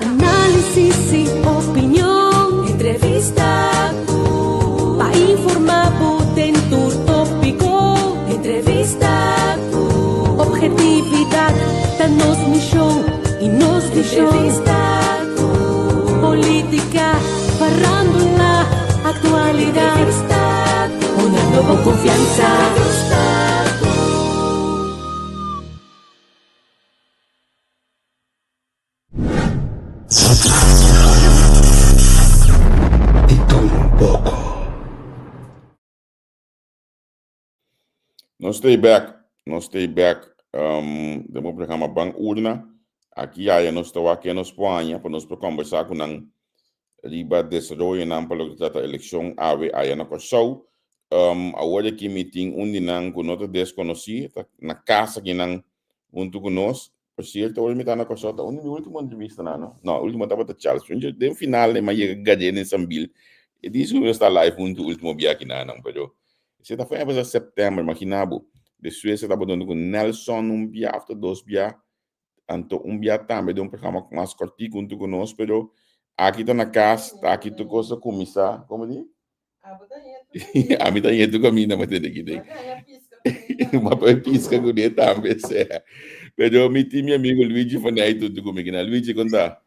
Análisis i opinion. Entrevista ku. Pa informá bo den tur tópiko. Entrevista ku. Objetividat ta nos mishon i nos vishon. Entrevista ku. Polítika, farándula, aktualidat. Entrevista ku. Dunando bo konfiansa. Entrevista ku. Di tur un poko. Nos ta bek, nos ta bek um, den bo programa Ban Urna. Aki aya nos ta wak ken nos por haña pa nos por kombersá ku nan riba desaroyonan pa loke ta trata elekshon awe aya na Kòrsou. Um, awor aki mi tin un di nan ku no ta deskonosí, ta na kas akinan huntu ku nos. Por cierto, ora mi ta na Kòrsou ta un di mi último entrevistanan, no? No, último tabata Charles Junior. Den final e m'a yega gad'é den Sambil. E dies ku mi sta live huntu último bia akinan, pero esei ta fue empezá sèptèmber, imaginá bo. Despues e tabata huntu ku Nelson un bia òf ta dos bia, anto un bia tambe den un programa mas kòrtiku huntu ku nos, pero aki ta na kas, ta aki tur kos a kuminsá. Komo di? Ami ta yetu kaminda ma tene ki den. Ma pa pisca ku ne tambe sea. Pero mi tin mi amigo Luigi van Eyck tutu ku mi kina. Luigi, kon ta?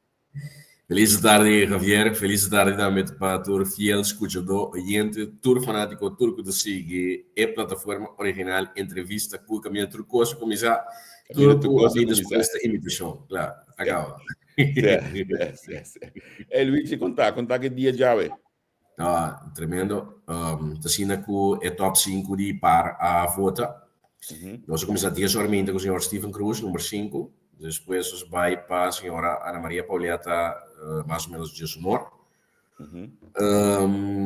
Feliz tarde, Javier. Feliz tarde tambe pa tur fiel scuchador, oyente, tur fanatico, tur cu ta sigui e plataforma original Entrevista cu Caminda Tur Cos a cuminsa. Caminda Tur Tur cu Cos a a bin cuminsa. despues ta invitacion. Claro, acaba. Sí, sí, sí. Hey Luigi, kon ta? Kon ta ki dia djawe? Ta tremendo. Ta asina ku e top sinku di par a vota. Nos a kuminsá dies ora minta ku señor Steven Cruz, number sinku. Despues nos bai pa señora Ana Maria Pauletta, mas o menos diesunor.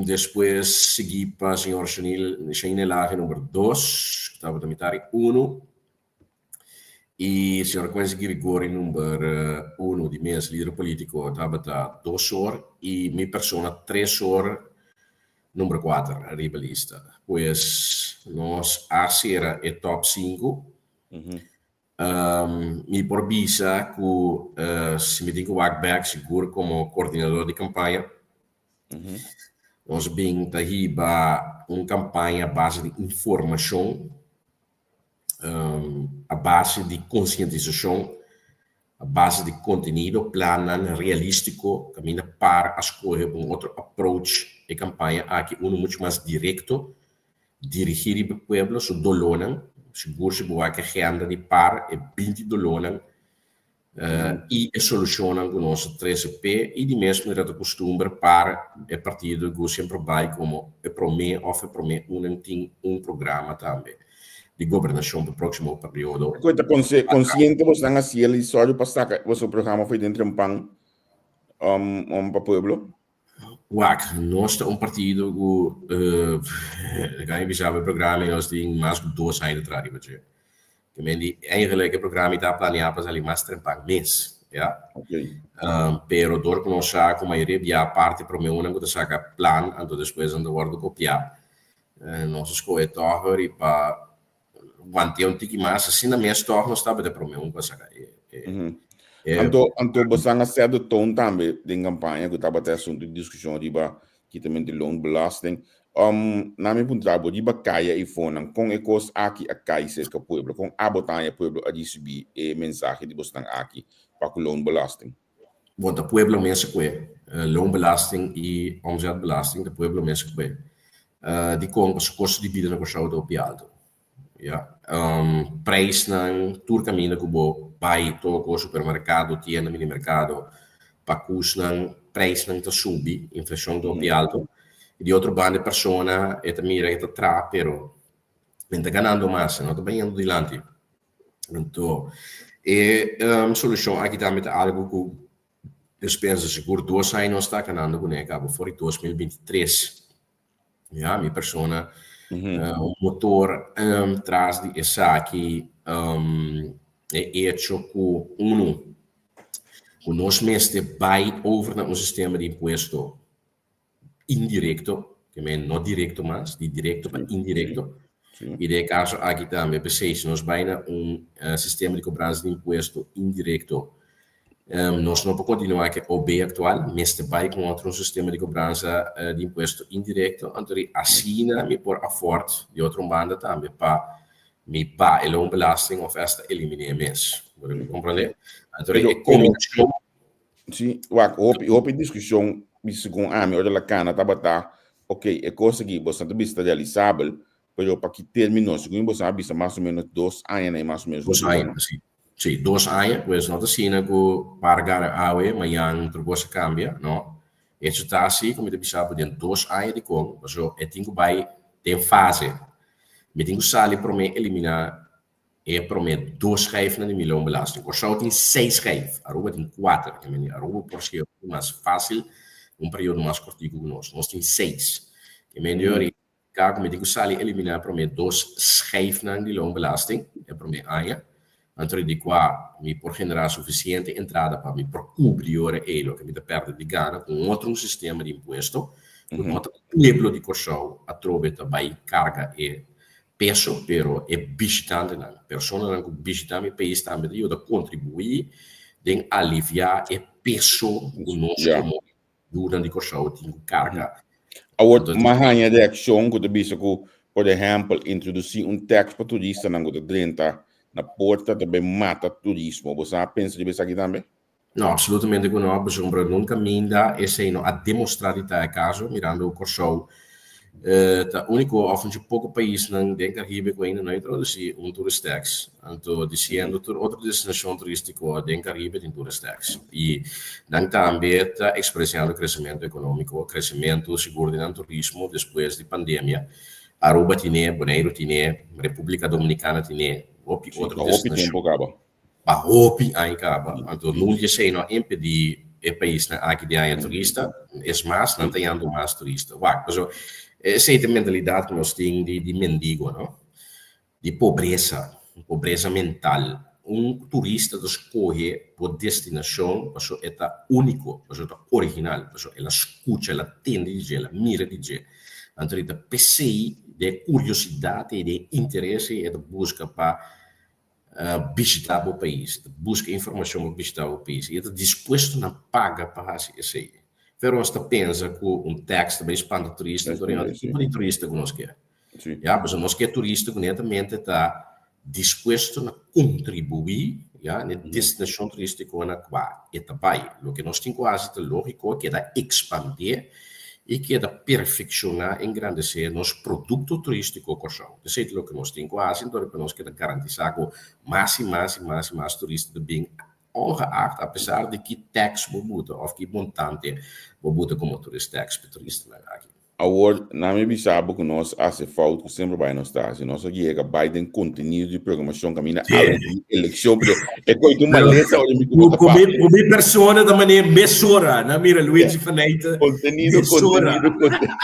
Despues sigui pa señor Shane Elhage, number dos, ku tabata mitar i unu. I señor Quincy Girigorie number uno di mes lider politico tabata dos or i mi persona tres or number kuater riba lista. Pues nos a sera e top sinku. Mi por bisa ku si mi tin ku wak bek sigur komo koordinador di kampaña nos bin ta hiba un kampaña a base di informashon. a base di konsientisashon, a base di kontenido, plannan realístiko, kaminda par a skohe pa un otro approach e kampaña aki, unu muchu mas direkto, dirigí riba e pueblo su dolónan, sigur si bo wak e agenda di par e binti dolónan I e solushonnan ku nos a trese p'e i di mes manera ta kustumber par e partido ku semper bai komo e promé òf e promé unan tin un programa tambe di gobernashon pa e próksimo periodo. Ku ta konsiente bosnan a hasiel i sòru pa saka boso programa fo'i den trempan pa pueblo? Wak, nos ta un partido ku kan mi bisa bo e programa nos tin mas ku dos aña ta traha riba dje. Te men di eigenlijk e programa ta planeá pa sali mas trempan mes, ya. Pero dor ku nos sa ku mayoria bia parti promé unan ku ta saka plan anto despues nan ta wòrdu kopiá, nos a skohe tòg riba Wantea un tiki mas, asina mes tòg nos tabata promé un ku a saka e e. Anto, anto bosan a set de toon tambe den kampaña ku tabata e asuntu di diskushon riba kitamentu di loonbelasting. Um, na mi puntra bo, riba kaya i fonan, kon e kos aki a kai serka pueblo? Kon abo ta haña pueblo a risibí e mensahe di bosnan aki pa ku loonbelasting? Bon, ta pueblo mes a kue. Loonbelasting i omzetbelasting ta pueblo mes a kue. Dikon? Pasobra kosto di bida na Kòrsou ta hopi altu. Ya. Prijsnan tur kaminda ku bo bai toko, supermerkado, tienda, minimerkado, pakusnan, prijsnan ta subi, inflashon ta hopi altu. I di otro banda e persona e ta mira e ta traha pero men ta ganando mas, e no ta bayendo dilanti. Anto e solushon aki tambe ta algu ku despensa sigur dos aña nos ta kanando kuné kaba for di 2023. Ya, mi persona un motor tras di esaki e echo ku unu ku nos mester bai over na un sistema di impuesto indirecto, ke men no directo mas, di directo pa indirecto. I den e kaso aki tambe, p'esei si nos bai na un sistema di kobransa di impuesto indirecto. Nos no por kontinuá ku e OB aktual, mester bai ku un otro sistema di kobransa di impuesto indirekto, anto di asina mi por afòrt di otro un banda tambe pa mi baha e loonbelasting òf esta eliminé mes. Bo ta komprondé? Anto di e kombinashon. Sí, wak, hopi, hopi diskushon mi segun ami ora la kana tabata, ok, e kos aki boso ta bisa ta realisabel, pero pa ki término? Segun boso a bisa mas o ménos dos aña na e mas o ménos. Dos aña, sí. Sí, dos aña, pues no ta asina ku para gara awe, mañan tur kos a kambia, no. Hecho ta asi ku mi ta bisa bo den dos aña dikon, pasobra e tin ku bai den fase. Mi tin ku sali promé eliminá e promé dos schijfnan di mi loonbelasting. Kòrsou tin seis schijf, Aruba tin kuater. I mean, Aruba por sier mas fásil, un periodo mas kòrtiku ku nos. Nos tin seis. I mean, Ka ku mi tin ku sali eliminá promé dos schijfnan di loonbelasting e promé aña, anto di kua mi por generá sufisiente entrada pa mi por kubri ora ei loke mi ta pèrdè di gana ku un otro un sistema di impuesto ku no ta pueblo di Kòrsou atrobe ta bai karga e peso, pero e bishitantenan, personanan ku bishitá mi pais tambe ta yuda kontribuí den aliviá e peso ku nos komo Yunan di Kòrsou tin ku karga. Awor, m'a haña reakshon ku ta bisa ku, por ehèmpel, introdusí un tèks pa turistanan ku ta drenta na porta ta bai mata turismo. Bo sa pensa riba esaki tambe? No, absolutamente ku no, pasobra nunka minda esei no a demostrá di ta e kaso, mirando ku Kòrsou ta úniko òf un dje poko paisnan den Karibe ku ainda no a introdusí un tourist tax. Anto disiendo tur otro destinashon turístiko den Karibe tin tourist tax. I nan tambe ta eksperensiando kresementu ekonómiko, kresementu sigur di nan turismo despues di pandemia. Aruba tine, Boneiru tine, Repúblika Dominikana tine, hopi otro destinashon. Pa hopi aña kaba. Anto nun di esei no a impedí e paisnan aki di haña turista. Es mas, nan ta yando mas turista. Wak, pasobra esei ta e mentalidat ku nos tin di di mendigo, no? Di pobresa, pobresa mental. Un turista ta skohe bo destinashon pasobra e ta úniko, pasobra e ta original, pasobra el a skucha, el a tende di dje, el a mira di dje. Anto e ta p'esei, den e kuriosidat ei, den e interes ei, e ta buska pa bishitá bo pais, ta buska informashon pa bishitá bo pais i e ta dispuesto na paga pa hasi esei. Pero nos ta pensa ku un tèks ta bai spanta turista, anto no ta tipo di turista ku nos ke. Ya, pasobra nos ke turista ku netamente ta dispuesto na kontribuí, ya, na e destinashon turístiko na kua e ta bai. Loke nos tin ku hasi ta lógiko, keda ekspandé i keda perfekshoná, engrandesé nos produkto turístiko Kòrsou. Esei ta loke nos tin ku hasi, anto pa nos keda garantisá ku mas i mas i mas i mas turista ta bin, ongeacht, apesar di ki tèks bo buta òf ki montante bo buta komo tourist tax pa turistanan aki. Awor, na mi bisa bo ku nos a hasi fout ku semper bai nos ta hasi. Nos a yega bai den kontenido di programashon kaminda algu di elekshon, pero e koe ku malesa ora mi ku bo ta papia. Ku mi persona ta manera mesora, na mira Luigi van Eijten. Kontenido, kontenido, kontenido.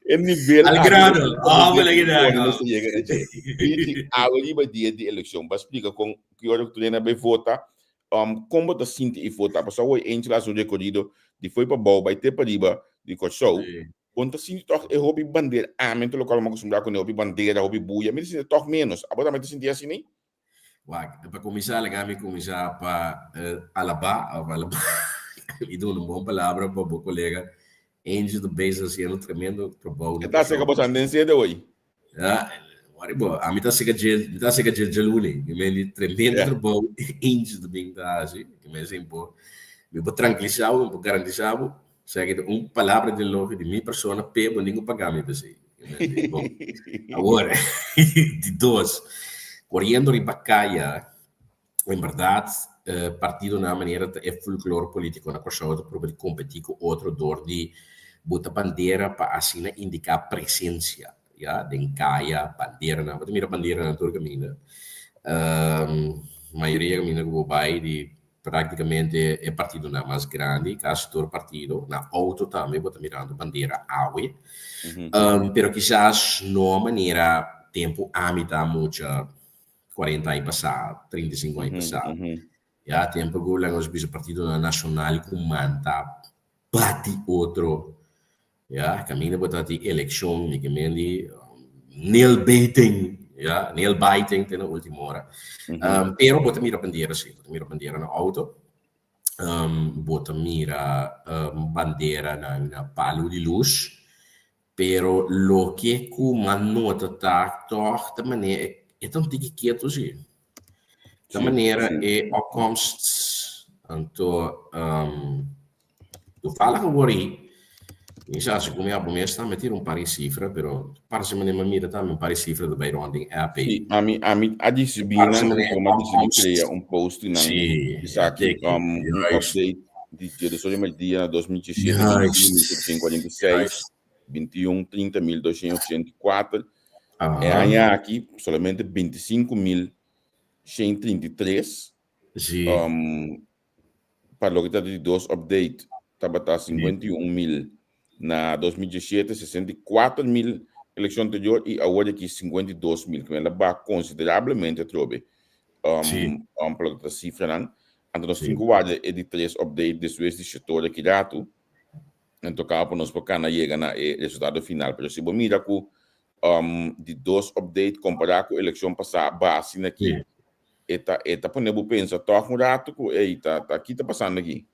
E nivel Al grano, oh, me la Nos a yega na dje. Luigi, awe riba dia di elekshon, bo a splika kon ki ora ku tur hende a bai vota. Um, kon bo ta sinti i vota? Pasobra awor Angel a hasi un rekorido di foi pa bou bai te pariba di Kòrsou. Bo no ta sinti tòg e hopi bandera? Ami ta lokual mi a kustumbrá kuné, hopi bandera, hopi buya. Mi ta sinti tòg ménos. Abo tambe ta sinti asina? Wak, pa kuminsá laga mi kuminsá pa alabá òf alabá i duna un bon palabra pa bo kolega Angel ta bezig hasiendo tremendo trabou na E ta seka Kòrsou. bo den sede hoy. Ja, wari bo, ami ta seka dje, mi ta seka dje djaluni. Mi men di tremendo trabou Angel ta bin ta hasi. Mi men sin por, mi por trankilisá bo, mi por garantisá bo, sa ki ta un palabra di elogio di mi persona p'e bo ningun paga mi p'esei. Mi men di bon. Awor, di dos, koriendo riba kaya, En berdad, partidonan manera ta e folklor politico na Kòrsou ta proba di competi cu otro dor di bota bandera pa asina indica presencia, ya, den caya, banderanan, bo ta mira banderanan tur caminda, mayoria caminda cu bo bay di practicamente e partidonan mas grandi, casi tur partido, na auto tambe bo ta mirando bandera awe, pero kisas no manera tempo ami ta mucha 40 aña pasá, 35 aña pasá. Ya, tempo ku laga nos bisa partidonan nashonal ku manta bati otro. Ya, kaminda bo ta di elekshon, mi ke men di nail biting. Ya, nail biting te na último ora. Pero bo ta mira bandera sí, bo ta mira bandera na auto. Bo ta mira bandera na palu di lus. Pero loke ku m'a nota ta tòg ta manera e ta un tiki ketu sí. Ta manera e opkomst anto toevallig awor ei mi sa si ku mi abo mes tambe tira un par di sifra pero parse manera mi a mira tambe un par di sifra ta bai rond den app ei. Sí, ami ami a disibí Parse nan manera ku e mi a disibí opkomst krea un post nan sí esaki tiki un juist update di diedoso di merdia na 2017 juist 21.746 juist 21 30.284 E aha aña aki solamente 25.133 sí pa loke ta di dos update tabata sí 51.000 na 2017, 64.000 elekshon anterior i awor aki 52.000 ku el a baha konsiderablemente atrobe sí pa loke ta sifranan. Anto nos tin sí ku warda e di tres update despues di shetor aki ratu. En to kapo nos por kana yega na e resultado final. Pero si bo mira ku di dos update kompará ku elekshon pasá ba asina aki, e ta e ta pone bo pensa tòg un ratu ku ey ta ta ki ta pasando aki.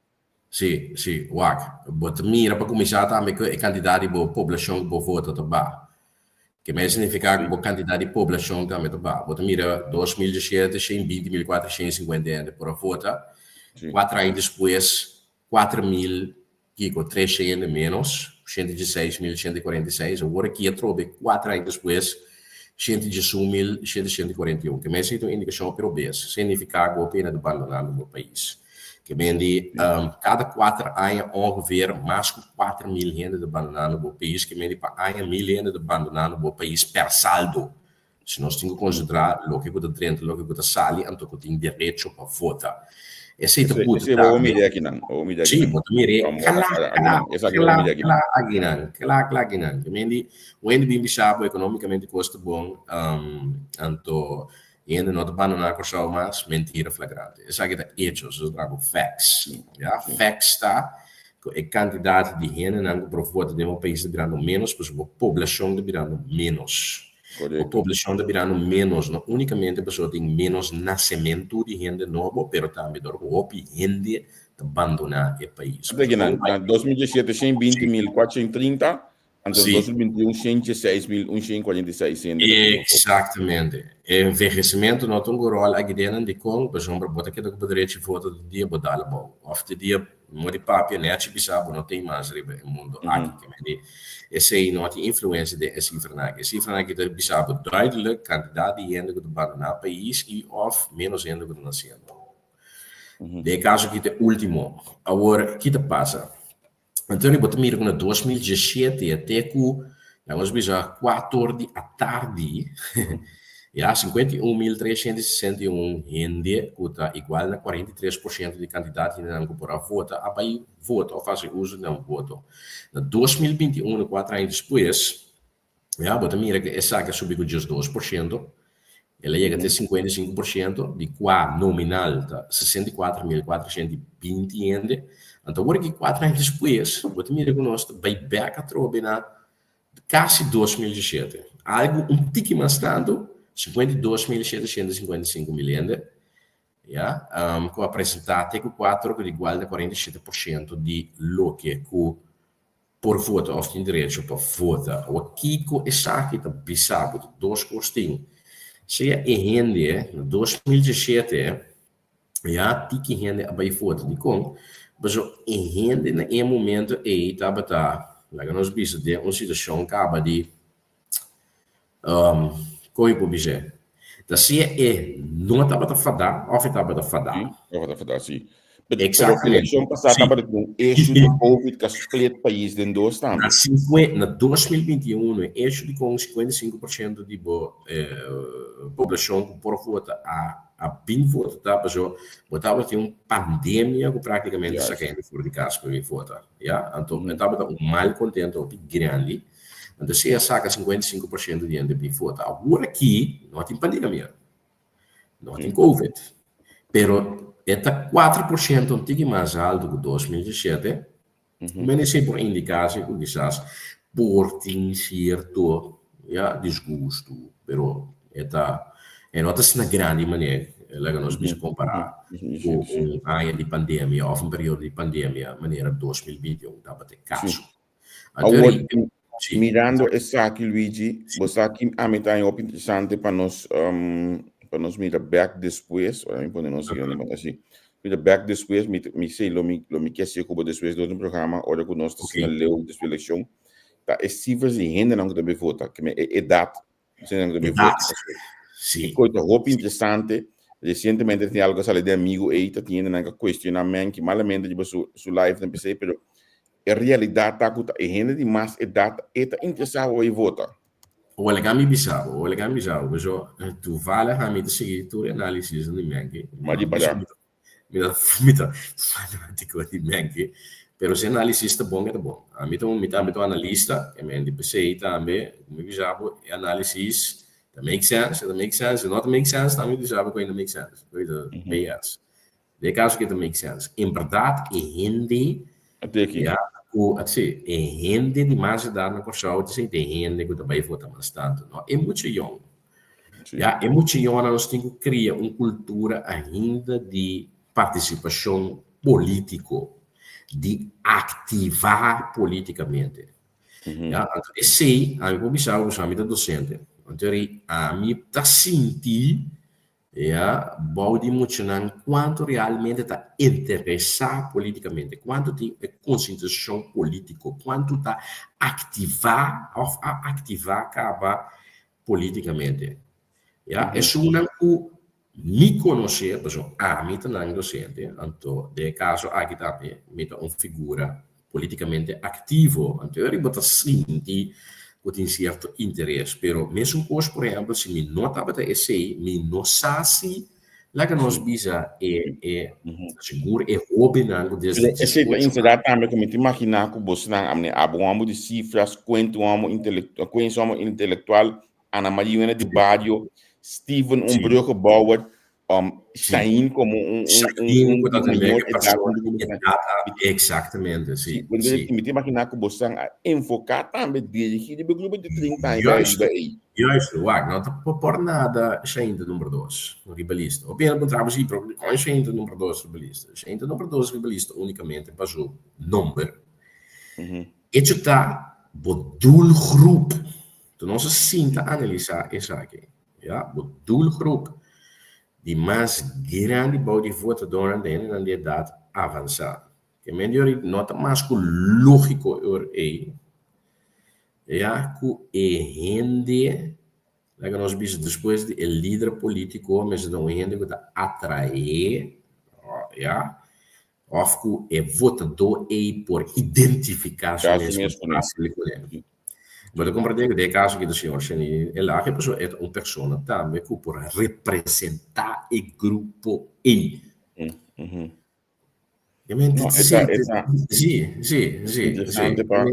Sí, sí, wak. Bo ta mira pa kuminsá tambe ku e kantidat di bo poblashon ku bo vota ta baha. Ke mester signifiká ku bo kantidat di poblashon tambe ta baha. Bo ta mira 2017 120.450 hende por a vota, kuater aña despues 4.000 kiko, tres hende ménos, 116.146, awor aki atrobe kuater aña despues, 111.741. Ke mester ta un indikashon pero bes, signifiká ku hopi hende ta bandonando bo pais. Ke men di kada kuater aña ongeveer mas ku 4.000 hende ta bandonando bo pais, ke men di pa aña 1.000 hende ta bandonando bo pais per saldo. Si nos tin ku konsiderá loke ku ta drenta, loke ku ta sali, anto ku tin derecho pa vota. Esei ta Esei, buta esei bo tambe. mir'é akinan, bo mir'é Sí, akinan. bo ta mir'é Vamos, kla, kla, esaki bo kla, mir'é kla akinan. akinan, kla, kla akinan. Ke men di, un hende bin bisa bo ekonómikamente kos ta bon, anto e hende no ta bandoná Kòrsou mas, mentira flagrante. Esaki ta hechos, esaki ta algu facts. Ya, facts ta ku e kantidat di hendenan ku por vota den bo pais ta birando ménos, pasobra bo poblashon ta birando ménos. Bo poblashon ta birando ménos, no únikamente pasobra tin ménos nasementu di hende nobo, pero tambe dor ku hopi hende ta bandoná e pais. Ata kinan, na 2017 120.430, anto na 2021 116.146 hende ta keda. Eksaktamente. E envehesimentu no ta un ròl aki den dikon, pasobra bo ta keda ku bo derecho di vota di dia bo dal abou, òf di dia Mo di papia nechi bisa bo no tin mas riba e mundo aki. Ke men di esei no tin influencia den e cifranan aki. E cifranan aki ta bisa bo duidelijk cantidad di hende cu ta bandona pais y of menos hende cu ta naciendo. Den e caso aki ta e ultimo. Awor ki ta pasa? Antonio bo ta mira cu na 2017 te cu laga nos bisa cuator di atardi Ya, 51.361 hende, ku ta igual na 43% di kantidat hendenan ku por a vota, a bai vota òf hasi uso di nan voto. Na 2021, kuater aña despues, ya, bo ta mira ku esaki a subi ku 12%, el a yega te 55%, di kua nominal ta 64.420 hende. Anto awor aki kuater aña despues, bo ta mira ku nos ta bai bèk atrobe na Kasi 2017. Algu un tiki mas tantu, 52.755 mil hende, ya, ku a presentá te ku kuater ku ta igual na 47% di loke ku por vota òf tin derecho pa vota. Awor kiko esaki ta bisa bo? Ta dos kos tin. Sea e hende na 2017, ya, tiki hende a bai vota. Dikon? Pasobra e hende na e momento ei tabata, laga nos bisa, den un situashon kaba di, kon mi por bis'é? Ta sea e no tabata fadá òf e tabata fadá. Sí, tabata fadá, sí. Pero Exactamente. elekshon pasá tabata tin un issue di covid ku a split pais den dos tambe. Así fue na 2021 e issue di kon 55% di bo poblashon ku por vota a A bin vota ta paso bo tabatin un pandemia ku praktikamente saka hende for di kas pa bin vota ya anto e tabata un mal kontento hopi grandi anto esei a saka 55% di hende bin vota awor aki no tin pandemia no tin covid pero e ta 4% un tiki mas alto ku 2017 men esei por indiká si ku kisas por tin sierto ya disgusto pero. E ta e no ta asina grandi manera laga nos bisa kompará ku un aña di pandemia òf un periodo di pandemia manera 2021 tabata e kaso. Awor, mirando esaki Luigi, bo sa ki ami ta hopi interesante pa nos pa nos mira bek despues, ora mi pone nos así, mira bek despues, mi mi sei lo mi lo mi ke hasié ku bo despues di otro programa ora ku nos ta asina leu despues elekshon, ta e sifras di hendenan ku ta bai vota, ke e edat Edat, si. Koi ta hopi interesante. Recientemente tin algo sali de amigo ei ta tin hendenan ka cuestiona Menki malamente riba su su live na p'esei pero e realidad ta ku ta e hende di mas edat e ta interesa pa bai vota. Ora ku ami bisa bo, ora ku ami bisa bo, pasobra toevallig ami ta sigui tur e análisis di Menki. Ma di para. Mi ta mi ta fanátiko di Menke, pero si análisis ta bon, e ta bon. Ami ta un mi tambe ta un analista, e men di p'esei tambe mi bisa bo e análisis ta make sense, e ta make sense, e no ta make sense tambe mi bisa bo ku e no make sense, ku e ta BS. Den e kaso aki ta make sense. En bèrdat e hende ya ku si e hende di mas edat na Kòrsou ta sinti e hende ku ta bai vota mas tantu, no e mucha yòn. Ya, e mucha yònan nos tin ku kria un kultura ainda di partisipashon polítiko, di aktivá polítikamente. Ya, anto esei ami por bisa bo pasobra ami ta dosente. Anto ami ta sinti Ya, bou di muchanan kuantu realmente ta interesá polítikamente, kuantu tin e konsientisashon polítiko, kuantu ta aktivá òf a aktivá kaba polítikamente. Ya, esunnan ku mi konosé, pasobra ami ta nan dosente, anto den e kaso aki tambe mi ta un figura polítikamente aktivo, anto e riba ta sinti ku tin sierto interes. Pero mesun kos, por ehèmpel, si mi no tabata esei, mi no sa si laga nos bisa e e sigur e hóbennan ku desde Pero esei ta enserá tambe ku mi ta imaginá ku bosnan a abo un hòmber di sifras, Quentin un hòmber intelektual, Quentin un hòmber intelektual, Ana Maria un hende di bario, Steven un bruggenbouwer, Um, Shain como un, un, un, un mayor edad. Exactamente, sí. Sí, mi te imagina que vos a enfocar también dirigir de grupo de 30 años. Juist, juist, wak, no ta por nada Shain de número 2, riba lista. Op een encontramos sí, pero con Shain de número 2 riba lista. Shain de número 2 riba lista únicamente pa su nomber. Hecho ta, bo doelgroep. Toen nos sinta analisar esaki. Ya, bo doelgroep di mas grandi bou di votadornan ta hendenan di edat avansá. Ke men di ori no ta mas ku lógiko e ora ei, ya ku e hende, laga nos bisa despues di e lider polítiko mester ta un hende ku ta atraé, ya, òf ku e votadó ei por identifiká su mes fásil kuné. Bo ta komprendé ku den e kaso aki ta señor Shani Elhage pasobra e ta un persona tambe ku por representá e grupo ei. Sí, sí, sí. Interesante pa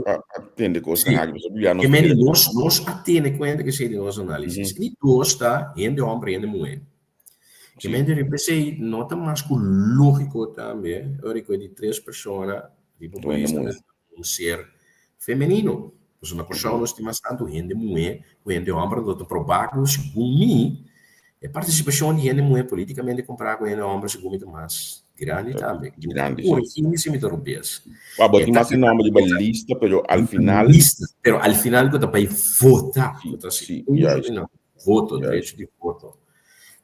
tende kosnan aki pasobra ya nos. Ke nos nos a tene kuenta ku esei den nos análisis. Di dos ta hende hòmber i hende muhé. Ke mente riba esei no ta mas ku lógiko tambe ora ku e di tres persona riba bo lista mester ta un ser femenino. Pasobra na Kòrsou nos tin mas tantu hende muhé ku hende hòmber, anto ta probá ku segun mi e partisipashon di hende muhé polítikamente kompará ku hende hòmber segun mi ta mas grandi tambe. Korigí mi si mi ta robes. Wak, bo tin mas e nòmber riba lista pero al final. Lista, pero al final ku ta bai vota, ku ta hasi uso di nan voto, derecho di voto.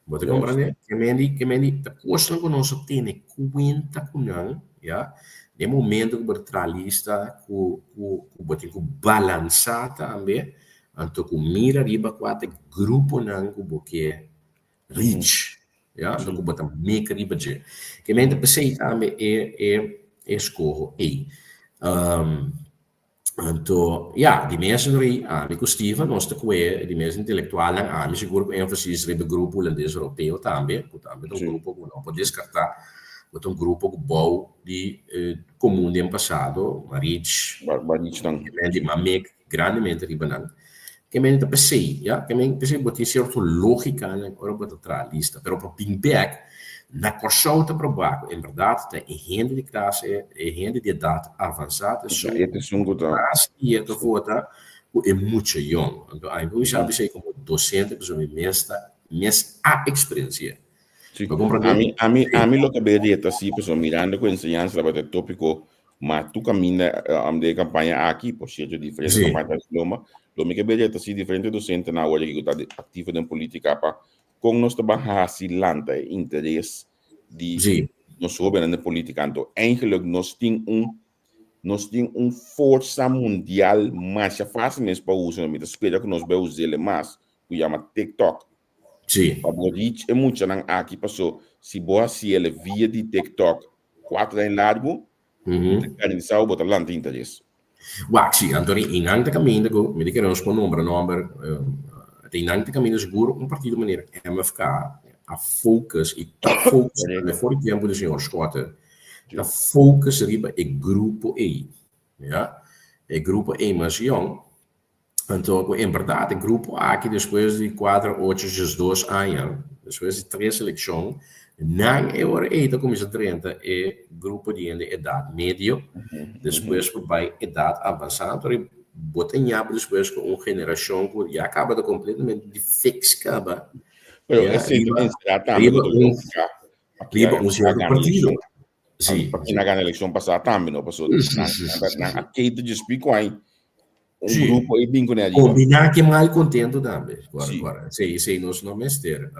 Bo ta comprende? Ke men di, ke men di, ta kosnan ku nos a tene kuenta ku nan, ya, den momento ku bo ta traha lista, ku, ku, ku bo tin ku balansá tambe, anto ku mira riba kua ta e gruponan ku bo ke reach, ya, anto ku bo ta meka riba dje. Ke men ta p'esei tambe e, e, e eskoho ei. Anto, ya, di mes ri ami ku Steven nos ta kue di mes intelektualnan, ami sigur ku énfasis riba e grupo hulandes europeo tambe, ku tambe ta un grupo ku no por deskartá, ku ta un grupo ku bou di komun den pasado, Marich, Kemendi, Mamek, grandemente riba nan. Kemendi ta p'esei, ya, kemen p'esei bo tin sierto lógikanan ora bo ta traha lista, pero pa bin bèk Na Kòrsou ta probá ku en bèrdat ta e hende di klase, e hende di edat avansá ta esun ku mas i e ta vota. Ku e mucha yòn. Anto ami por bisa esei komo dosente pasobra mi mes ta mes a eksperensi'é. Sí. Bo komprendé? Ami, ami, ami lo ta beri e ta así, pasobra mirando ku enseñansa tabata e tópiko, ma tur kaminda um, den e kampaña aki, por sierto diferente Sí. kampaña ta loma, lo mi ke beri e ta así diferente dosentenan awor aki ku ta aktivo den polítika pa kon nos ta ban hasi lanta e interes di Sí. nos hóbennan den polítika. Anto eigenlijk nos tin un Nos tin un forsa mundial masha fácil mes pa usa, mi ta spera ku nos bai us'el mas, ku yama TikTok. Sí. Pa bo reach e muchanan aki paso si bo hasiel via di TikTok kuater aña largu, mi ta garantisa bo bo ta lanta interes. Wak, sí, Anthony, i nan ta kaminda ku, mi ta kere nos por nombra nomber, i nan ta kaminda sigur un partido manera MFK a focus i ta focus for di tempu di señor Schotte, Ta focus riba e grupo ei, ya. E grupo ei mas yong. Anto ku en bèrdat e grupo aki despues di kuater, ocho, diesdos aña, despues di tres elekshon, nan e ora ei ta kuminsá drenta e grupo di hende edat medio, despues por bai edat avansá. Anto bo ta ñapa despues ku un generashon ku ya kaba ta kompletamente di fix kaba, Pero ya, esei ta riba enserá tambe riba ku ta un lógika Riba un cierto partido. Sí. Pa na gana elección pasada tambe, no? Paso nan a keita dje spico ahí. Un grupo ahí bin con arriba. Combina que mal contento tambe. Guarda, guarda. Sí, sí, nos no mester.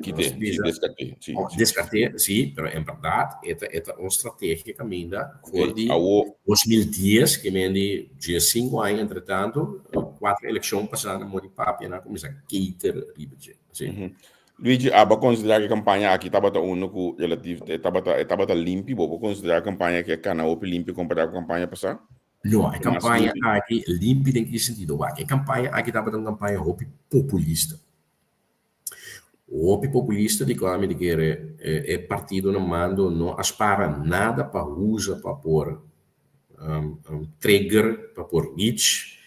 Kite, sí, descarte. Sí, oh, descarte, sí, pero en verdad, eta, eta un estrategia caminda for di 2010, que men di 15 años entre tanto, cuatro elección pasada, mori papia na comienza keiter riba dje. Sí. Luigi, abo a konsiderá ku e kampaña aki tabata unu ku relativ e tabata e tabata limpi? Bo por konsiderá e kampaña aki a kana hopi limpi kompará ku kampaña pasá? No, e Mas kampaña limpi? aki limpi den ki sentido? Wak, e kampaña aki tabata un kampaña hopi populista. Hopi populista di kua mi ta kere e partido na mando no a spara nada pa usa pa por trigger, pa por reach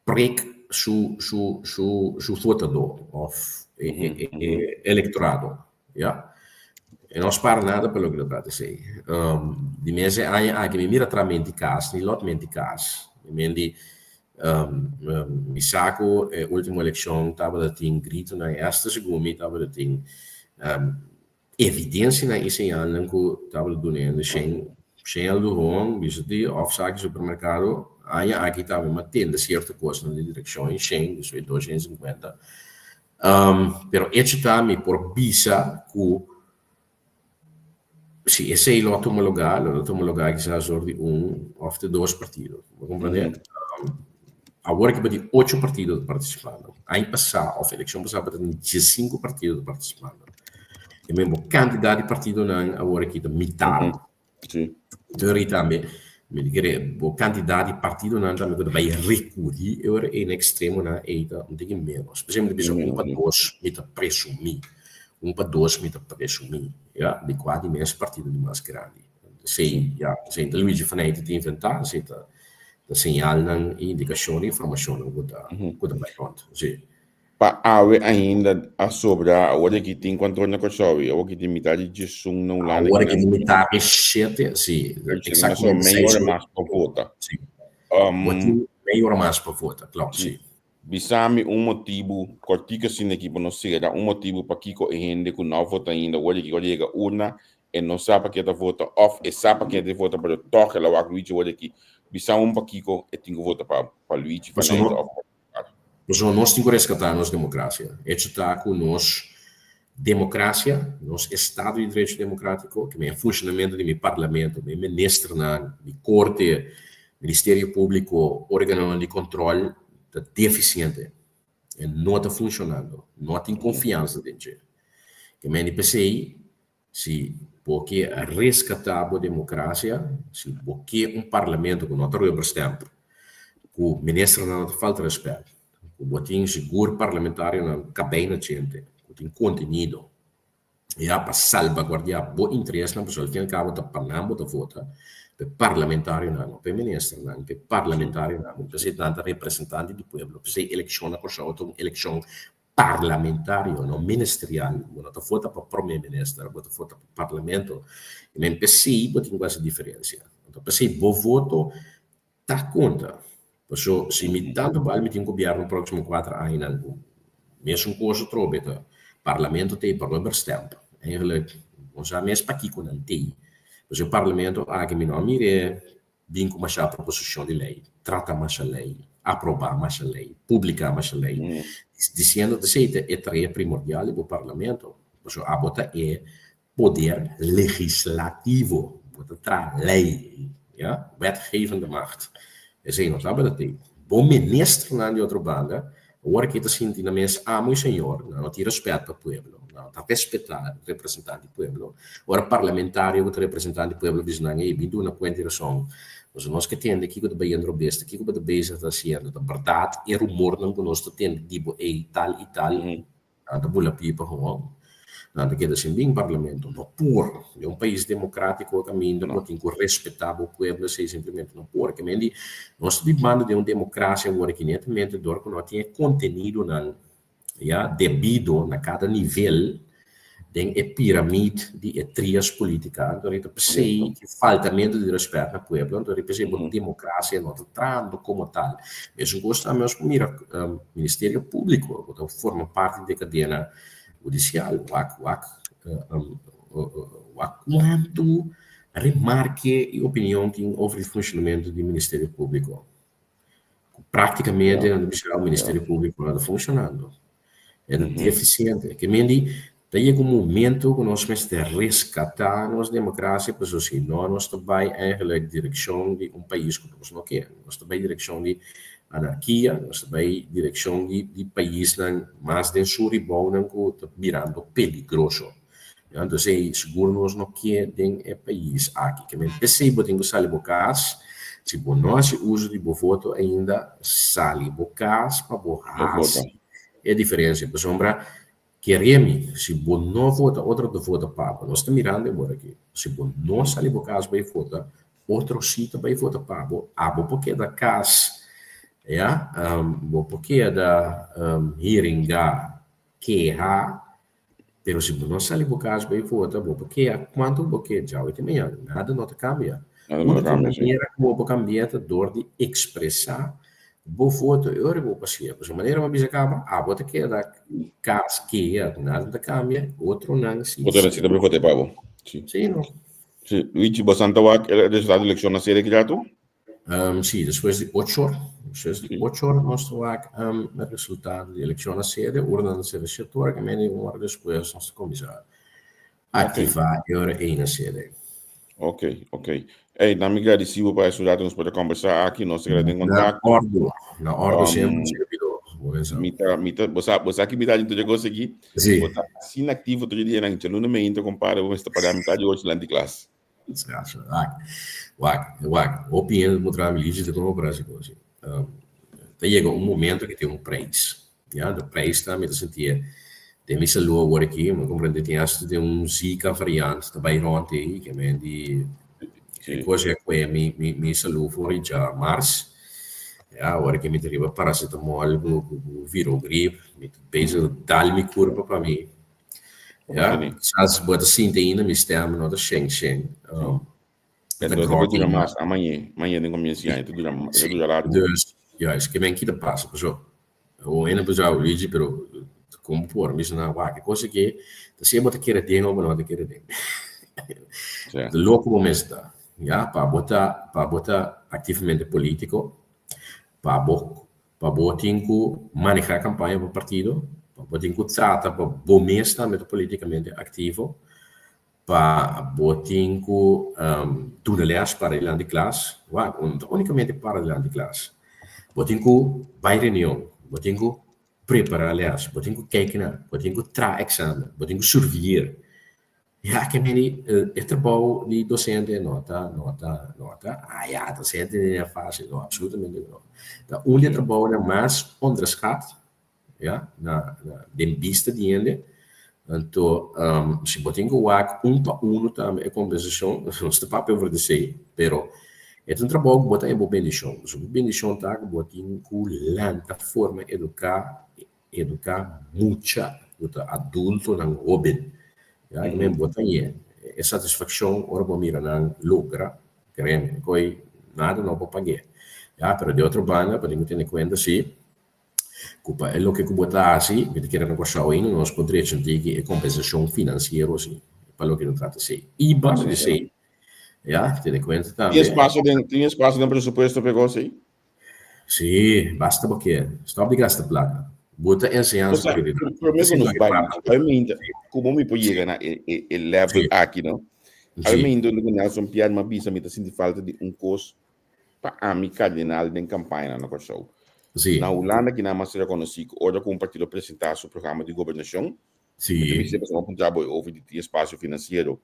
Prik su su su su votadó of e e e electorado, ya. E no spara nada pa loke ta trata esei. Di mes e aña aki mi mira tra menti kas, ni lot menti kas. Mi mendi mi sa ku e ultimo elekshon tabata tin gritonan esta segun mi tabata tin Evidensianan i señalnan ku tabata duna hende shen shen alduhon bisa di òf saki supermerkado aña aki tambe mi a tende sierto kosnan di direkshon i shen di dos shen sinkuenta pero echo ta mi por bisa ku si esei lo a tuma lugá lo a tuma lugá kisas dor di un òf te dos partido bo komprende awor aki bo tin ocho partido ta partisipando aña pasá òf elekshon pasá bo tabatin diesinku partido ta partisipando. E mesmo kantidat di partidonan awor aki ta mitar. Sí. Dori tambe, mi ta kere bo kantidat di partidonan tambe ku ta bai rekuri e ora ei na ekstremonan ei ta un tiki ménos. P'esei mi ta bisa un pa dos mi ta presumí. Un pa dos mi ta presumí, ya, di kua di mes partido di mas grandi. Esei, ya, esei ta Luigi Faneyte ta inventá, esei ta ta señalnan i indikashon i informashonnan ku ta ku ta bai rònt. Sí. Pa awe ainda a sobra, awor aki tin cuanto na Corsou y awor aki tin mitad di djesun na Hulanda. Awor aki tin mitad di shete, si, exactamente Mei ora mas pa vota. Si. Bo tin mei ora mas pa vota, klopt, si. Bisa mi un motibu, cortico asina aki pa nos cera, un motibu pakico e hende cu no a vota ainda awor aki ora yega urna e no sa pa ken ta vota of e sa pa ken ta vota pero toch el a wak Luigi awor aki, bisa un pakico e tin cu vota pa Luigi van Eyck of pa. Pasobra nos tin ku reskatá nos demokrasia. Hecho ta ku nos demokrasia, nos estado di derecho demokratiko, ke men e funshonamentu di mi parlamento, mi ministernan, mi korte, ministerio públiko, órganonan di kòntròl ta defisiente. E no ta funshonando. No tin konfiansa den dje. Ke men di p'esei Si bo ke reskatá bo demokrasia, si bo ke un parlamento ku no ta rubberstamp, ku ministernan no ta falta rèspèt, ku bo tin sigur parlamentarionan kabei na djente, ku tin kontenido, ya, pa salbaguardiá bo interesnan, pasobra al fin al kabo ta pa nan bo ta vota, pa e parlamentarionan, no pa e ministernan, pa e parlamentarionan, p'esei nan ta representante di pueblo, p'esei elekshon na Kòrsou ta un elekshon parlamentario, no ministerial. Bo no ta vota pa prome minister, bo ta vota pa parlamento. I men p'esei bo tin ku hasi diferensia. Anto p'esei bo voto ta konta. Paso si mi tantu bal mi tin gobièrnu próksimo kuater añanan ku mesun kos atrobe ta parlamento t'ei pa rubber stamp. Eigenlijk bo sa mes pakiko nan t'ei. Pasobra e parlamento aki mi no a mir'é bin ku masha proposishon di lei, trata masha lei, aprobá masha lei, publiká masha lei, disiendo t'esei ta e tarea primordial di bo parlamento. Pasobra abo ta e poder legislativo, bo ta traha lei, ya, wetgevende macht. Esei no tabata te. Bo ministernan di otro banda, awor aki ta sinti nan mes amo i señor, nan no tin respet pa pueblo, nan no ta respetá representant di pueblo. Ora parlamentario ku ta representant di pueblo bisa nan, ey, bin duna kuenta i rason, pasobra nos ke tende kiko ta bayendo robes, ta kiko bo ta bezig ta hasiendo, ta bèrdat e rumornan ku nos ta tende di bo ey tal i tal? Nan ta bula pipa gewoon. Nan ta keda sin bin parlamento. No por. Den un pais democratico caminda bo tin cu respeta bo pueblo esey simplemente no por. Ke men di nos ta bibando den un democracia awor aki netamente dor cu no tin e contenidonan ya debido na cada nivel den e piramid di e trias politica. Anto ta pesey e faltamento di respet na pueblo. Anto pesey bo democracia no ta trahando como tal. Mesun kos tambe nos por mira Ministerio Públiko ku ta forma parti di e kadena hudisial. Wak wak wak kuantu remarke i opinion tin over di funshonamentu di Ministerio Públiko. Ku práktikamente nan ta bisa Ministerio Públiko no ta funshonando. E ta defisiente. Ke men di ta yega un momento ku nos mester reskatá nos demokrasia pasobra si no nos ta bai eigenlijk direkshon di un pais ku nos no ke. Nos ta bai direkshon di anarkia, nos ta bai direkshon di di paisnan mas den sur i bounan ku ta birando peligroso. Entonces ei sigur nos no ke den e pais aki. Ke men p'esei bo tin ku sali bo kas. Si bo no hasi uso di bo voto ainda, sali bo kas pa bo hasi e diferensia. Pasobra kere mi, si bo no vota otro ta vota pa bo. Nos ta mirando e wor aki. Si bo no sali bo kas bai vota, otro si ta bai vota pa bo. Abo por keda kas, ya, bo por keda hiringa, keha. Pero si bo no sali bo kas bai vota, bo por kea kuantu bo ke djawe te mañana, nada no ta kambia. Nada no ta Úniko kambia, sí. manera ku bo por kambia ta dor di ekspresá bo voto e ora bo pasia. Pasobra manera bo a bisa kaba, abo ta keda kas kea, nada ta kambia, otronan si Otronan si si. ta bai vota pa bo. Sí. Sí, no. Sí. Luigi, bo san ta wak e resultado di elekshon na sede ki ratu? Sí, despues di ocho or, despues di ocho or nos ta wak e resultado di elekshon a sede, ora nan ta sede shete ora, media un ora despues nos ta kuminsá aktivá e ora ei na sede. Ok, ok. Ey, nan mi gradisí bo pa e su rato nos por a kombersá aki, nos ta keda den Na kontakto. ordu, na ordu semper, servidor, bo pensa. Mi ta, mi ta, bo sa, bo sa ki mi ta haci tur e kos aki? Sí. Bo ta asina aktivo tur e dianan, djaluna meinta, kompare, bo mester paga mitad di ocho lan di klas. Wak, wak, wak. Hopi hende ta mutra mi lichi ta como para haci cos. Ta yega un momento que tin un prijs. Ya, de prijs ta mi ta sinti den mi salud awor aki, mi comprende tin hasta tin un Zika variant ta bay rond ey, ke men di e cos ya cue mi mi mi salud for di dja mars. Ya, awor aki mi ta riba paracetamol cu cu virogrip, mi ta bezig dal mi curpa pa mi Ja, kisas bo ta sinti ainda mi stem no ta shen shen. Ta groggy. Dura mas, amañe, mañe den comienzo di aña, ta dura, ta dura largo. Dus, juist, ke men kita pasa, paso, un hende por bisa, Luigi, pero como por? Mi bisa, no, wak, e cos aki, ta sea bo ta kere den o bo no ta kere den. Ta loco bo mes ta, ja, pa bo ta, pa bo ta activamente politico, pa bo Pa bo tin ku manehá kampaña pa partido, pa bo tin ku trata pa bo mes tambe ta politikamente aktivo, pa bo tin ku duna lès para dilanti klas, wak, no ta únikamente para dilanti klas. Bo tin ku bai reunion, bo tin ku prepará lès, bo tin ku kijk na, bo tin ku traha eksamen, bo tin ku surveer. Ja, ke meni e trabou di docente no ta, no ta, no ta, ah ja, docente no ta fácil, no, absolutamente no. Ta un di e trabounan mas onderschat, ja, na, na, den bista di hende. Anto, si bo tin ku wak un pa uno tambe e kompensashon, nos ta papia over di esei, pero e ta un trabou ku bo ta haña bo bendishon. Pasobra bo bendishon ta ku bo tin ku lanta forma eduká Eduká mucha ku ta adultonan hóben. Ya, i men bo ta ñe e satisfakshon ora bo mira nan logra, kreme, koe nada no por pag'é. Ya, pero di otro banda bo tin ku tene kuenta si ku pa e loke ku bo ta hasi, mi ta kere na Kòrsou ainda nos por drecha un tiki e kompensashon finansiero si pa loke ta trata esei. I banda di esei, ya, tene kuenta Tin tambe. espasio den, tin espasio den presupuesto pa e kos ei? Sí, basta bo ke. Stop di gasta plaka. Bo ta enseñansa Osea, prioridad. promé ku Esei nos loke bai, plaka. awe mi ta, komo mi por yega na e, e, e level Sí, aki, no? Awe sí, mi ta ku Nelson Pierre mi a bisa mi ta sinti falta di un kos pa ami kardinal den kampañanan na Kòrsou. sí, Na Hulanda kinan mas rekonosí ku ora ku un partido presentá su programa di gobernashon, Mi ta sí, bisa pasobra puntra bo over di tin espacio financiero.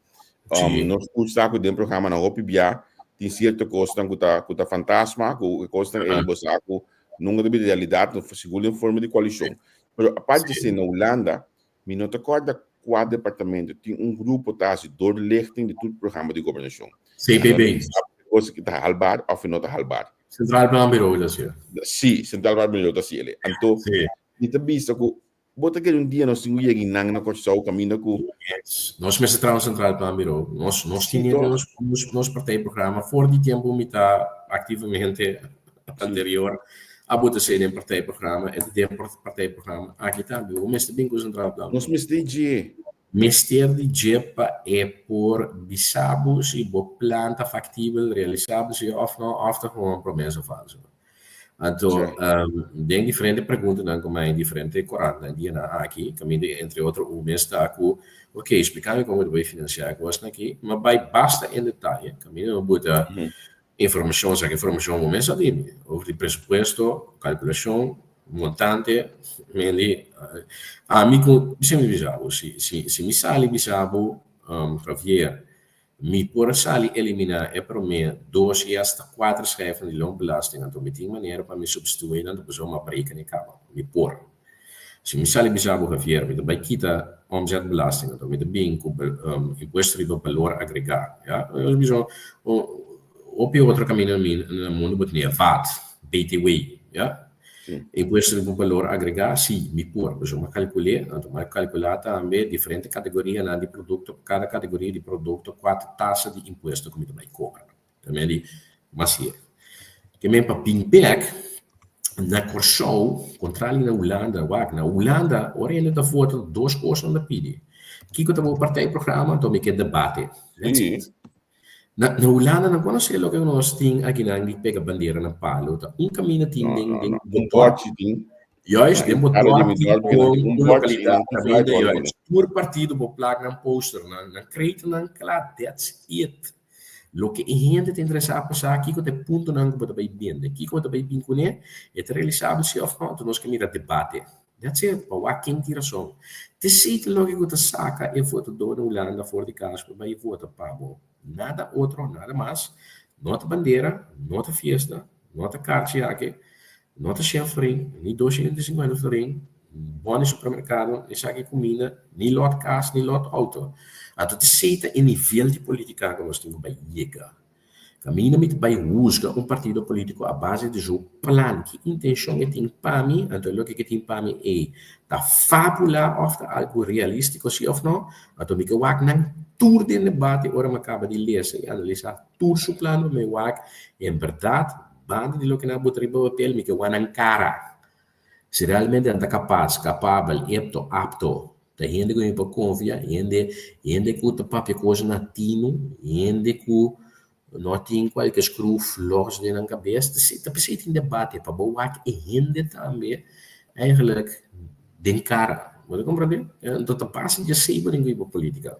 sí, Nos tur sa ku den programanan hopi bia tin cierto kosnan ku ta ku ta fantasma, ku e kosnan ei bo sa ku nunka ta bira realidat, no sigur den forma di koalishon. Pero aparte di sí. esei na Hulanda mi no ta kòrda kua departamento tin un grupo ta hasi doorlichting di tur programa di gobernashon. Anto CPB, nan sa si e kos aki ta halbaar òf e no ta halbaar. Centraal Planbureau ta hasié. Sí, Centraal Planbureau ta hasié elei. Anto Sí. mi ta bisa ku Bo ta kere un dia nos tin ku yega einan na Kòrsou kaminda ku. Yes. Nos mester traha un Centraal Planbureau. Nos nos Sí tin toch? nos nos nos partijprogramma for di tempu mi ta aktivamente Sí. anterior a bota esei den partijprogramma e ta den partijprogramma aki tambe. Bo mester bin ku Centraal Nos Planbureau. mester dje. Mester di dje pa e por bisa bo si bo plan ta faktibel, realisabel si òf no, òf ta gewoon promesa falso. Anto, den diferente preguntanan ku mi diferente korantnan dianan aki, kaminda entre otro un mes ta ku, ok, splika mi kon bo ta bai finansiá e kosnan aki, mi a bai basta en detaye, kaminda mi buta informashon, saka informashon bo mes a di mi, over di presupuesto, kalkulashon, montante, mi di, ami ku, bisa mi bisa bo, si si mi sali bisa bo, Javier, Mi por a sali eliminá e promé dos i hasta kuater schijfnan di loonbelasting, anto mi tin manera pa mi substituí nan pasobra mi a breken e kaba. Mi por. Si mi sali bisa bo, Javier, mi ta bai kita omzetbelasting, anto mi ta bin ku impuesto riba balor agregá. Ya, nos bisa hopi otro kaminda na mundu bo tene vat, BTW, ya. Impuesto riba balor agregá, sí, mi por. Pasobra mi a kalkul'é, anto mi a kalkulá tambe diferente kategorianan di produkto, pa kada kategoria di produkto kua ta tasa di impuesto ku mi ta bai kobra. Ta men di mas hier. Ke men pa bin bèk na Kòrsou, kontrali na Hulanda, wak, na Hulanda ora hende ta vota dos kos nan ta pidi, kiko ta bo partijprogramma, anto mi ke debate. That's it. Na na Hulanda nan konosé loke nos tin akinan di pega bandera na palo ta un kaminda tin No, den no, den no. bo Un dorp. bòrchi tin. Juist, Na den bo entrada di dorp mi tin dorp nan un tin un un bòrchi i lokalidat nan tin kaminda flyball juist. pone. Tur partido por plak nan poster nan nan kreten kla that's it. Loke e hende ta interesá pa sa kiko ta e puntonan ku bo ta bai bende, kiko bo ta bai bin kuné, e ta realisabel si òf no, anto nos ke mira debate. That's it, pa wak ken tin rason. T'esei ta loke ku ta saka e votadó na Hulanda for di kas pa bai vota pa bo. Nada otro, nada mas. No ta bandera, no ta fiesta, no ta karchi aki, no ta shen florin, ni 250 florin, bon di supermerkado, ni saki kuminda, ni lòt kas, ni lòt outo. Anto t'esei ta e nivel di politika ku nos tin ku bai yega. Kaminda mi ta bai husga un partido polítiko a base di su plan, ki intenshon e tin pa mi, anto e loke ke tin pa mi ei ta fábula òf ta algu realístiko si òf no, anto mi ke wak nan tur den debate ora mi a kaba di lesa i analisá tur su plan pa mi wak en bèrdat banda di loke nan a bota riba papel mi ke wak nan kara si realmente nan ta kapas, kapabel, epto, apto. Ta hende ku mi por konfia, hende hende ku ta papia kos na tinu, hende ku no tin kualke skruf lòs den nan kabes. Ta p'esei tin debate, pa bo wak e hende tambe eigenlijk den kara. Bo ta komprende? Anto ta base di esei bo tin ku hiba politika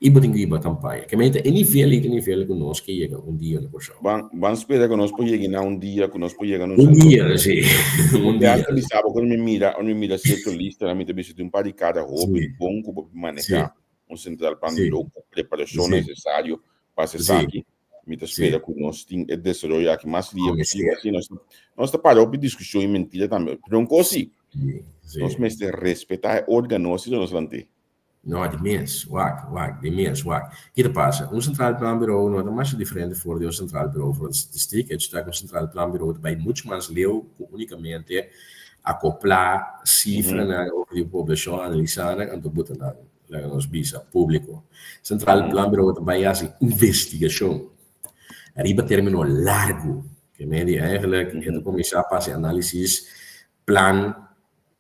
i bo tin ku hiba kampaña. Ke mei ta e nivel ei ta e nivel ku nos ke yega un dia na Kòrsou. Ban ban spera ku nos por yega na un dia ku nos por yega na un Un sentro. dia, sí. Un Porque dia. hasta bisa bo cuando mi mira, cuando mi mira cierto lista, mi ta bisa tin un par di cara hopi Sí. bon cu bo por Sí. maneha un central plan Sí. bureau cu preparacion Sí. necesario pa haci Sí. esaki. Mi ta Sí. spera cu nos tin e desaroyo aki mas lia Con posible. esei. Así nos, nos ta para hopi discusion y mentira tambe. Pero un cos sí, Sí. Sí. nos mester respeta e organo si nos lant'é. No, di mes, wak, wak, di mes, wak. Ki ta pasa? Un Centraal Planbureau no ta masha diferente for di un Centraal Bureau voor de Statistiek. Hecho ta ku un Centraal Planbureau ta bai mucho mas leu ku unicamente acoplá cifranan over di poblacion, analisá nan, anto buta nan, laga nos bisa, publico. Centraal Planbureau ta bai hasi investigacion riba termino largu. Ke men di eigenlijk e ta kuminsá pa hasi análisis, plan,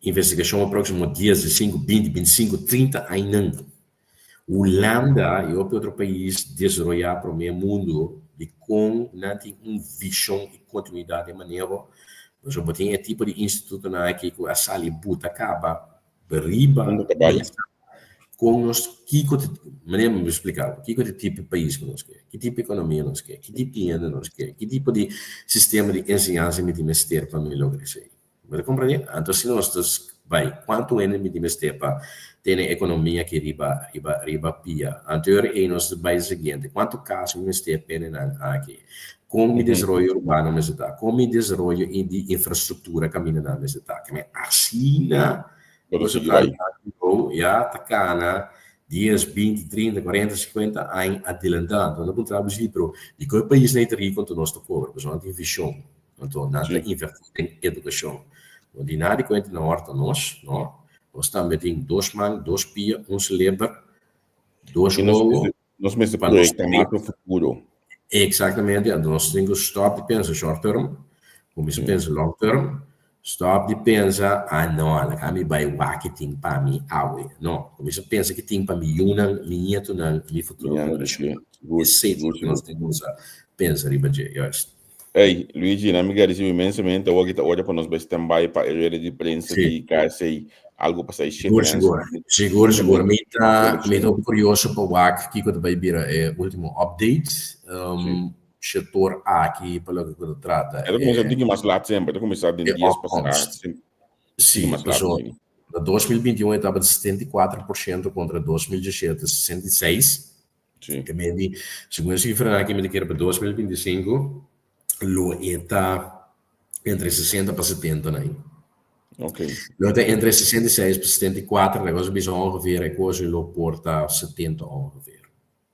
investigashon pa próksimo dies, diesinku, binti, bintisinku, trinta añanan. Hulanda i hopi otro pais desaroyá promé mundu dikon nan tin un vishon i kontinuidat den maneho. Pasobra bo tin e tipo di institutonan aki ku a sali buta kaba riba mesa kon nos kiko ta manera mi splika bo kiko ta e tipo di pais ku nos ke, ki tipo di ekonomia nos ke, ki tipo di hende nos ke, ki tipo di sistema di enseñansa mi tin mester pa mi logra esei. Bo ta komprendé? Anto si nos ta bai, kuantu hende mi tin mester pa tene ekonomia aki riba riba riba pia? Anto e ora ei nos ta bai siguiente, kuantu kas mi mester pene nan aki? Kon mi desaroyo urbano mester ta? Kon mi desaroyo di infrastruktura kaminda nan mester ta? Keme asina nos ta trata ya ta kana dies, binti, trinta, kuarenta, sinkuenta aña adelantá. Anto nan ta puntra bo si, pero dikon e paisnan ei ta riku anto nos ta pober? Pasobra nan tin vishon. Anto nan ta invertí den edukashon. No di nada di kuenta nan ora ta nos, no. Nos tambe tin dos man, dos pia, un seleber, dos wowo. Nos mester proyecta mas pa futuro. Exactamente, anto nos tin ku stop di pensa short term, kuminsa pensa long term, stop di pensa, ah no, laga mi bai wak ki tin pa mi awe. No, kuminsa pensa ki tin pa mi yunan, mi nietonan, mi futuro generashon. Esei ta loke nos tin ku kuminsa pensa riba dje, juist. Ey, Luigi, na mi gradisi inmensamente. Awor ki ta ora pa nos bai standby pa e rueda di prensa di KSA. Algo pa sai shit Sigur, sigur. Sigur, sigur. Mi ta, mi ta hopi curioso pa wak kiko ta bai bira e ultimo update. Um, Sector aki pa loke ku ta trata. E ta kuminsá un tiki mas lat semper. E ta kuminsá den E dies pasá. opkomst. Tiki Sí, mas lat paso mini. na 2021 e tabata 74% kontra 2017 66. Sí. Te men di, segun e sifranan aki mi ta kere pa 2025 lo e ta entre 60 pa 70 na ahi. Ok. Lo ta entre 66 pa 74, la cosa bisa ongeveer e cosa lo por ta 70 ongeveer.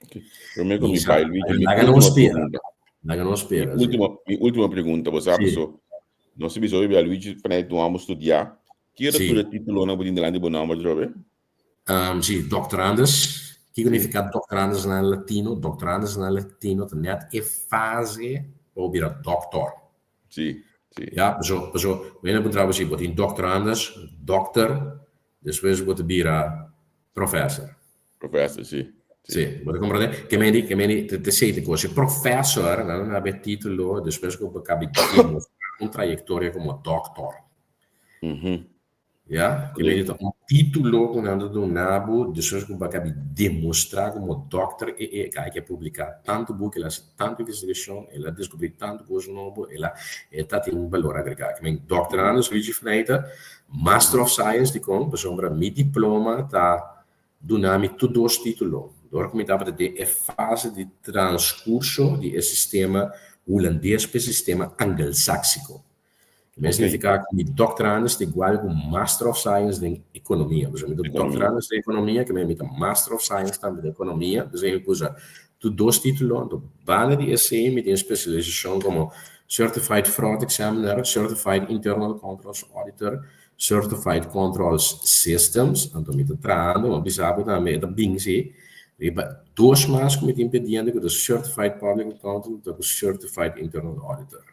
Ok. Prome ku mi bai, Luigi, mi Laga nos última spera. pregunta. Laga nos Mi spera, sí. última, mi última pregunta, bo sa Sí. paso, nos a bisa hopi bia Luigi vanuit toen amo studia, kier Sí. tur e titulonan bo tin delante di bo nomber trobe? Um, sí, doctorandus. Kiko nifica doctorandus na latino? Doctorandus na latino ta net e fase pa bo bira doctor. Sí, sí. Ja, paso, paso, bo hende puntra bo si bo tin doctorandus, doctor, despues bo ta bira professor. Professor, sí. Sí, bo ta comprende? Ke men di, ke men di, te, te sei te kos. Professor, nan a daba e titulo despues ku bo kabi demostra un trayectoria como doctor. Mm-hmm. Ya, ke medi ta un título ku nan ta duna bo despues ku bo a kabi demostrá komo dòkter e e kai ke a publiká tantu buki, el a hasi tantu investigashon, el a deskubrí tantu kos nobo, el a e ta tin un balor agregá. Ke men dòkterando Luigi Fneiter, Master of Science dikon? Pasobra mi diploma ta duna mi tur dos título. Dor ku mi tabata den e fase di transkurso di e sistema hulandes pa e sistema angelsáksiko. Mes significa cu mi doctorandus ta igual cu Master of Science den Economia. Pasobra mi ta doctorandus den Economia, ke mi ta Master of Science tambe den Economia. Dus mi usa tur dos titulo. Anto banda di esey mi tin specialisacion como Certified Fraud Examiner, Certified Internal Controls Auditor, Certified Controls Systems. Anto mi ta trahando, mi a bisa bo tambe, e ta bin si, riba dos mas cu mi tin pendiente cu ta Certified Public Accountant cu Certified Internal Auditor.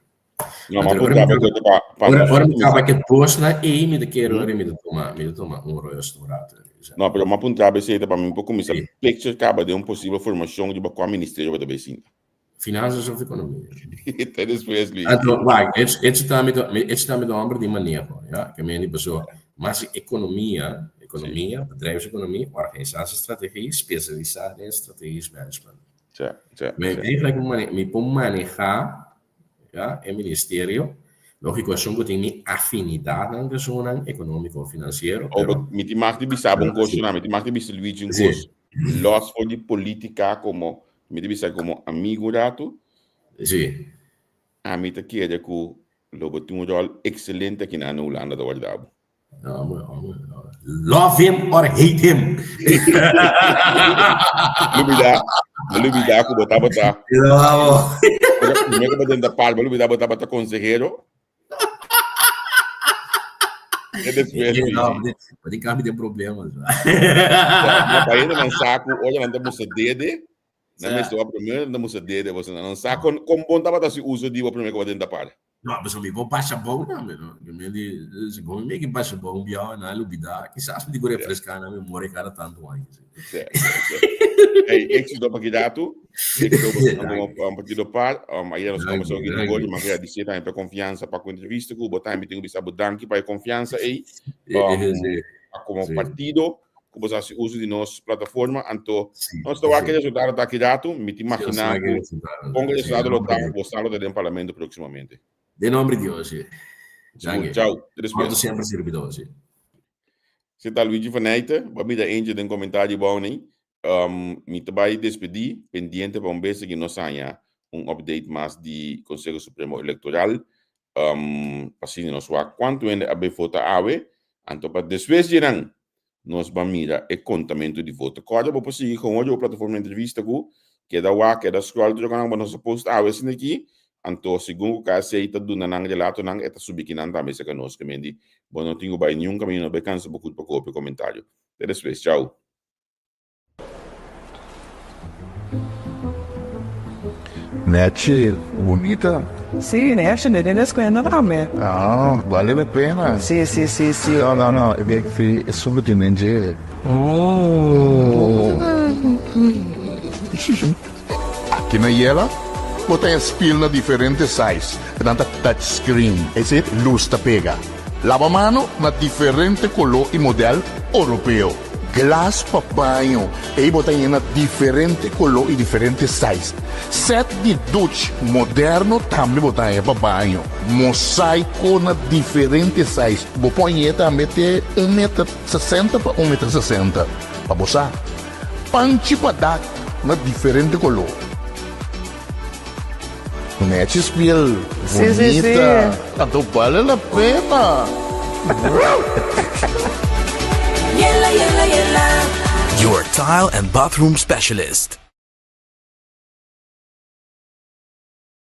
No, ma punta pa kote pa pa Ora nos ora mi kuminsá. kaba ke dos na ei mi ta kere ora mi ta tuma mi ta tuma un rust un rato. No, pero m'a puntra bo esei ta pa mi por kuminsá Sí. picture kaba den un posibel formashon riba kua ministerio bo ta bai sinta. Finanzas of ekonomia? Te despues, Luigi. Anto, wak, echo echo ta mi ta echo ta mi ta homber di maneho, ya. Ke meni paso mas ekonomia, ekonomia, bedrijfseconomie, organisatiestrategie, spesialisá den strategisch management. Ja, ja, Mi ja. eigenlijk mane mi por manehá ya, e ministerio. Lógiko esun ku tin mi afinidatnan ku esunnan ekonómiko finansiero, Oh, pero but mi tin mag di bisa bo un kos, Sí. Shona, mi tin mag di bisa Luigi un Sí. kos. Los for di polítika komo, mi ta bisa komo amigu un ratu, Sí. ami ta kere ku lo bo tin un ròl ekselente aki na Hulanda ta warda bo. Love him or hate him. Lubida, lubida ku bo tabata. Promé ku bo drenta par, bo lubida bo tabata konsehero. E despues Eh, no, bo tin kambio den problema. Ma pa hende nan sa ku ora nan ta mustra dede. Nan mester wak promé nan ta mustra dede boso nan no sa kon kon bon tabata si uso di bo promé ku bo den tapar. No, pasobra mi por basha bou tambe no. Mi men di segun mi mi ke basha bou un biaha nan a lubida. Kisas mi tin ku refreská nan memoria kada tantu aña. Sí, sí, sí. Hey, éxito pa Kidatu. Éxito pa como partido par. Ayer nos conversó con Goli, mas agradecé también pa confianza pa ku entrevista ku bo también tengo bisa bo danki pa e confianza ei. Pa como partido ku bo hasi uso di nos plataforma anto nos ta wak e resultado ta aki ratu mi ta imagina ku kon e resultado lo ta bo sa lo ta den parlamento próximamente. Den nomber di Dios, si. Danki. Chau. Te despues. Orto semper sirbidor, si. Si ta Luigi van Nijten, bo a mira eentje den komentario bou nei. Mi ta bai despedí pendiente pa un bes aki nos haña un update mas di Conseho Supremo Electoral. Pa asina nos wak kuantu hende a bai vota awe, anto pa despues dje nan nos ban mira e kontamentu di voto. Kòrda bo por sigui gewoon riba plataforma entrevista ku keda wak, keda scroll tur loke nan bo nos a post awe asina aki, anto segun ku KSA ta duna nan relatonan e ta subi kinan tambe serka nos ke men di bo no tin ku bai niun kaminda no bai kansa bo kurpa ku hopi komentario. Te despues, chau. Nechi, bunita. Sí, nechi, ne den escuela tambe. Ah, vale la pena. Sí, sí, sí, sí. No, no, no, e bek fi esun ku tin den dje. Oh. Aki na Yela, bo ta e spiel na diferente size, nan ta touch screen, es decir, luz ta pega. Laba mano na diferente color y model Oropeo. Glas pa baño, ey bo ta yena diferente color y diferente size. Set di duch moderno tambe bo ta haña pa baño. Mosaico na diferente size, bo por hañ'e tambe te un meter sesenta pa un meter sesenta, pa bo sa. Panchi pa dak na diferente color. Nechi spiel bunita. Anto bale la pena. Your tile and bathroom specialist.